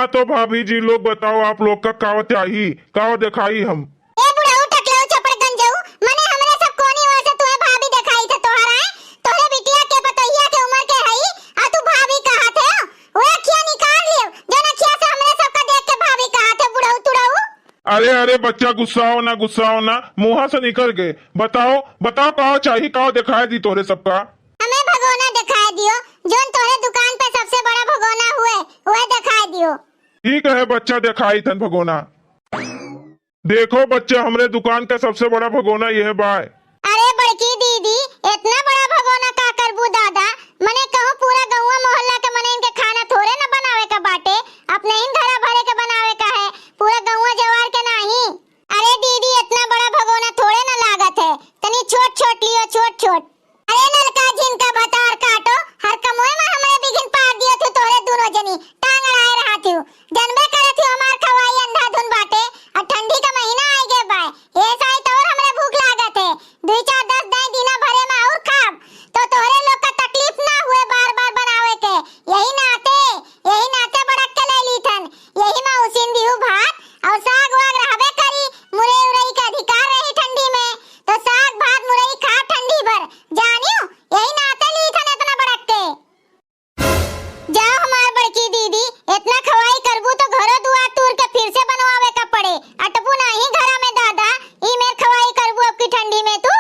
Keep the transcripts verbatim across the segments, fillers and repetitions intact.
हाँ तो भाभी जी लोग बताओ, आप लोग का काव चाही, काव देखाई हम? ए बुढ़ऊ टकलऊ चपड़गंजऊ, मने हमरे सब कोनी ओर से तुहे भाभी देखाई थे तोहर आए, तोहरे बिटिया के पतोहिया के उम्र के हई, आ तू भाभी कहा थे? वो अखिया निकाल लियो, जौन अखिया से हमरे सबका देख के भाभी कहा थे, बुढ़ऊ तुड़ऊ। अरे, अरे बच्चा, गुस्साओ ना, गुस्साओ ना, मुँहा से निकल गए। बताओ, बताओ, काव चाही, काव देखाई दी तोहरे सबका? हमें भगोना देखाई दियो, जौन तोहरे दुकान पे सबसे बड़ा भगोना हुए, वह देखाई दियो। ठीक है बच्चा, देखाई थन भगोना। देखो बच्चा, हमरे दुकान का सबसे बड़ा भगोना यह बाय। अरे बड़की दीदी, इतना बड़ा भगोना का करबू दादा? मने कहूँ पूरा गौवा मोहल्ला के मने इनके खाना थोड़े न बनावे का बाटे, अपने ही घरा भरे के बनावे का है, पूरा गौवा जवार के नाही। अरे दीदी, इतना बड़ा भगोना थोड़े न लागत है, तनी छोट छोट लियो, छोट छोट। अरे ललका झिनका भतार काटो, हर कमोए में हमरे बिघिन पार दियो थू तोहरे दुनो जनी, टांग अड़ाए रहा थू। जनबे करे थू हमार खवाई अंधाधुन बाटे, और ठंडी का महीना आइ गए बाय, ए साई तो और हमरे भूख लागत है। दुई चार दस दाई दिना भरे में और खाब, तो तोहरे लोग का तकलीफ ना हुए बार बार बनावे के। यही नाते, यही नाते बड़क के ले ली थन। यही में उसिन दिहू भात और साग वाग रहबे करी, मुरई उरई के अधिकार रही ठंडी में, तो साग भात मुरई खा ठंडी भर, जानियो, यही नाते ली थन इतना बड़क के। जाओ हमार बड़की दीदी, इतना खवाई करबू तो घरो दुआर तूर के फिर से बनवावे का पड़े, अटबू नाही घरा में दादा, ई मेर खवाई करबू अब की ठंडी में तू।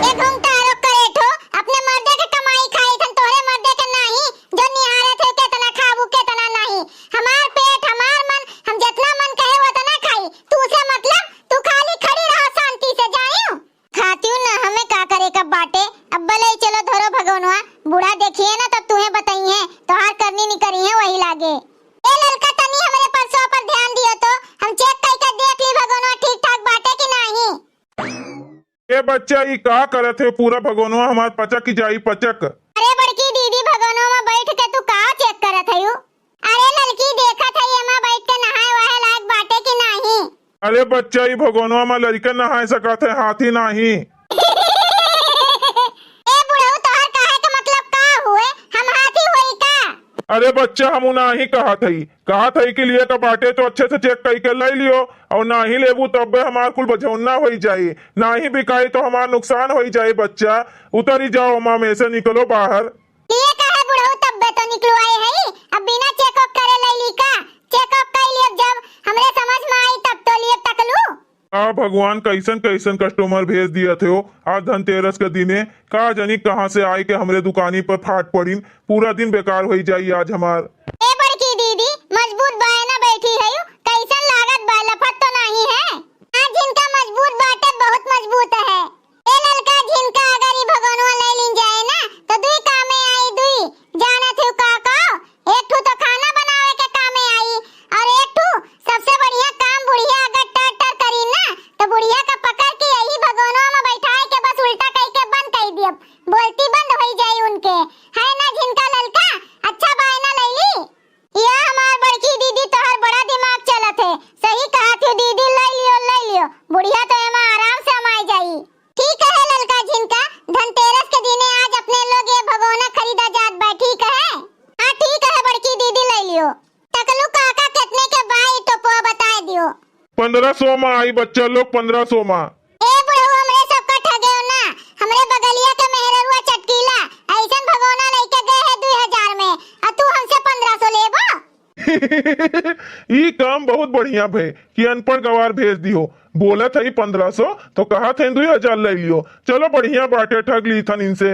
ए घुंघटारो करेठो, अपने मर्दे के कमाई खाई थन, तोहरे मर्दे के नाही, जो निहारे थे केतना खाबू, केतना नाही। हमार पेट, हमार मन, हम जितना मन कहे उतना खाई, तू से मतलब, तू खाली खड़ी रहो शांति से, जानियो। खातियो ना, हमें का करे का बाटे, अब भले चलो धरो भगोनवा, बूढ़ा देखिए ना तब तुहे बताई है, तोहार करनी निकरी है वही लागे। ए ललका, तनी हमरे परसों पर ध्यान दियो तो, हम चेक करके देख ली भगोनवा ठीक ठाक बाटे कि नाही। ए बच्चा, ई का करत है? पूरा भगोनवा हमार पचक जाई, पचक। अरे बड़की दीदी, भगोनवा में बैठ के तू का चेक करत है यू? अरे ललकी, देखत है एमा बैठ के नहाए वहाए लायक बाटे कि नाही? अरे बच्चा, ई भगोनवा में लड़के नहाए सकत है, हाथी नाही। ए बुढ़ऊ, तोहर कहे के मतलब का हुए? हम हाथी होई का? अरे बच्चा, हम नाही कहत हई, कहत हई कि लिए का बाटे तो अच्छे से चेक कई के लई लियो, और नाही लेबू तब्बे हमार कुल बझौना होई जाई, नाही बिकाई तो हमार नुकसान होई जाई। बच्चा, उतरी जाओ, माँ में से निकलो बाहर। लिए का है बुढ़ऊ, तब्बे तो निकलो आए हई, अब बिना चेक ओक करे लई ली का? चेक ओक कई लियब, जब हमरे समझ में आई तब तो लिए तकलू। आ भगवान, कैसन कैसन कस्टमर भेज दियत हो। आज धनतेरस के दिने का जानी कहाँ से आए के हमरे दुकानी पर फाट पड़िन। पूरा दिन बेकार होई जाई आज हमार। ए बड़की दीदी, मजबूत बाय ना बैठी है, कैसन लागत बा, लफत तो नाही है? हाँ, झिनका मजबूत बाटे, बहुत मजबूत है। ए ललका झिनका, अगर ई भगोनवा ले लीन जाए ना, तो दुई कामे आई, दुई। जानत हो का का? एक ठू तो खाना बनावे के कामे आई, और एक ठू सबसे बढ़िया काम, बुढ़िया अगर टर टर करी ना, तो बुढ़िया का पकड़ के यही भगोनवा में बैठाए के बस उल्टा कई के बंद कई दियब, बोलती बंद होई जाई उनके। है ना झिनका ललका, अच्छा बाय ना लैली? या हमार बड़की दीदी, तोहर बड़ा दिमाग चलत है, सही कहत हो दीदी, लई लियो, लई लियो, बुढ़िया तो एमा आराम से अमाई जाई। ठीक है ललका झिनका, धनतेरस के दिने आज अपने लोग ये भगोना खरीदा जात बा, ठीक है? हाँ ठीक है बड़की दीदी, लई लियो। टकलू काका, कितने के बा ई टोपवा बताए दियो। पन्द्रह सौ में आई बच्चा लोग, पन्द्रह सौ में। ए बुढ़ऊ, हमरे सबका ठगेव ना, हमरे बगलिया के मेहररुआ चटकीला ऐसन भगोना लइके गए है दुई हजार में, आ तू हमसे पन्द्रह सौ लेबो? ई काम बहुत बढ़िया भे कि अनपढ़ गवार भेज दिहो। बोलत हई पन्द्रह सौ तो कहत हई दुई हजार ले लियो। चलो बढ़िया बाटे, ठग ली थन इनसे।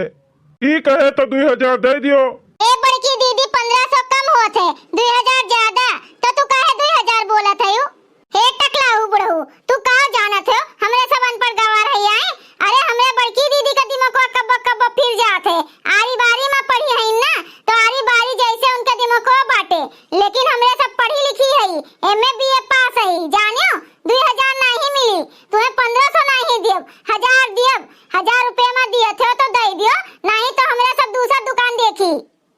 ई कहे तो दुई हजार दे दियो। ए बड़की दीदी, पन्द्रह सौ कम होत है, दुई हजार ज्यादा, तो तू काहे दुई हजार बोलत है यू? हे टकलाऊ बुढ़ऊ, तू का जानत हो, हमरे सब अनपढ़ गवार है आए? अरे, हमरे बड़की दीदी का दिमागवा कब्बो कब्बो फिर जात है। आरी बारी में पढ़ी है ना, तो आरी बारी जैसे उनके दिमागवा बाटे, लेकिन हमरे सब पढ़ी लिखी है, एम ए बी ए पास है, जानियो, दुई हजार नहीं मिली, तुम्हें पन्द्रह सौ नहीं दियब, हजार दियब, हजार रुपया में दिए थे तो दे दियो, नहीं तो हमरे सब दूसर दुकान देखी।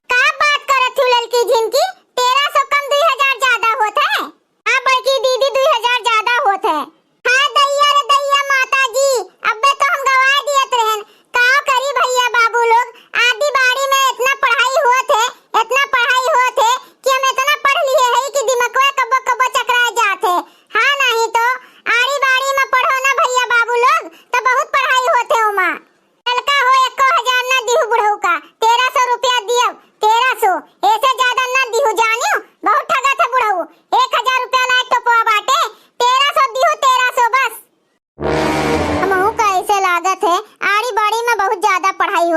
का बात करत हूँ ललकी झिनकी, तेरह सौ कम दुई हजार ज्यादा होत है? हाँ बड़की दीदी, दुई हजार ज्यादा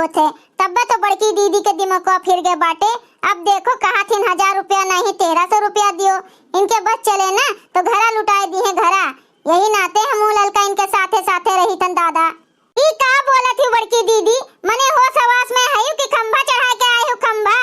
होथे। तब्बे तो बड़की दीदी के दिमागवा फिर गए बाटे। अब देखो, कहा थिन हजार रुपया नहीं, तेरह सौ रुपया दियो। इनके बस चले ना तो घरा लुटाए दिहे घरा। यही नाते हमहू ललका इनके साथे साथे रही थन दादा। ई का बोलत हूँ बड़की दीदी, मने होश हवास में हयू कि खंभा चढ़ा के आए हूँ खंभा?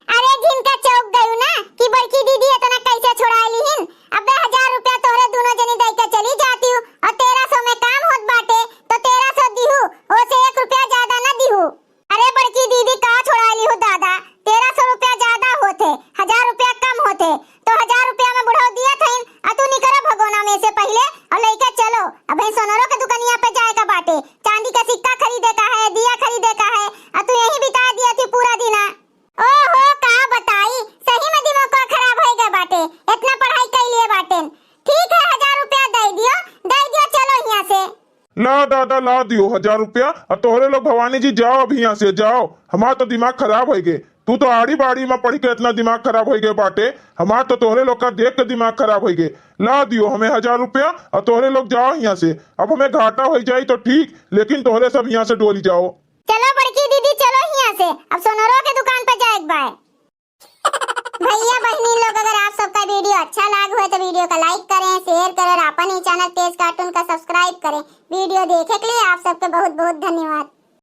अरे जिनका चौक गयू ना कि बड़की दीदी इतना कैसे छोड़ा लिहिन। अबे हजार रुपया तोहरे दोनों जनी दे के चली जाती हूँ और तेरह सौ में काम होत बाटे तो तेरह सौ दिहू, ओसे एक रुपया ज्यादा ना दिहू। अरे बड़की दीदी का छोड़ा लिहू दादा, तेरह सौ रुपया ज्यादा होते, हजार रुपया कम होते तो हजार रुपया में बुढ़ऊ दिया थईन। आ तू निकरा भगोना में से पहले और लेके चलो, अबे सोनरो के दुकनिया पे जाए का बाटे, चांदी का सिक्का खरीदे का है, दिया खरीदे का है, आ तू यही बिता दिया थी पूरा दिना। ओहो, का बताई, सही में दिमाग का खराब हो गए बाटे, इतना पढ़ाई कर लिए बाटे। ठीक है, हजार रुपया दे दियो, दे दियो, चलो यहाँ से। ला दादा, ला दियो हजार रुपया, और तोहरे लोग भवानी जी जाओ अब यहाँ से, जाओ। हमार तो दिमाग खराब हो गए, तू तो आड़ी बाड़ी में पढ़ के इतना दिमाग खराब हो गए बाटे, हमार तो तोहरे लोग का देख के दिमाग खराब हो गए। ला दियो हमें हजार रुपया और तोहरे लोग जाओ यहाँ से। अब हमें घाटा हो जाई तो ठीक, लेकिन तोहरे सब यहाँ से डोली जाओ। चलो बड़की दीदी, चलो यहाँ से, अब सोनरो के दुकान पे जाए के बाय। भैया बहनी लोग, अगर आप सबका वीडियो अच्छा लाग हो तो वीडियो का लाइक करें, शेयर करें और अपन ही चैनल तेज कार्टून का सब्सक्राइब करें। वीडियो देखे के लिए आप सबके बहुत बहुत धन्यवाद।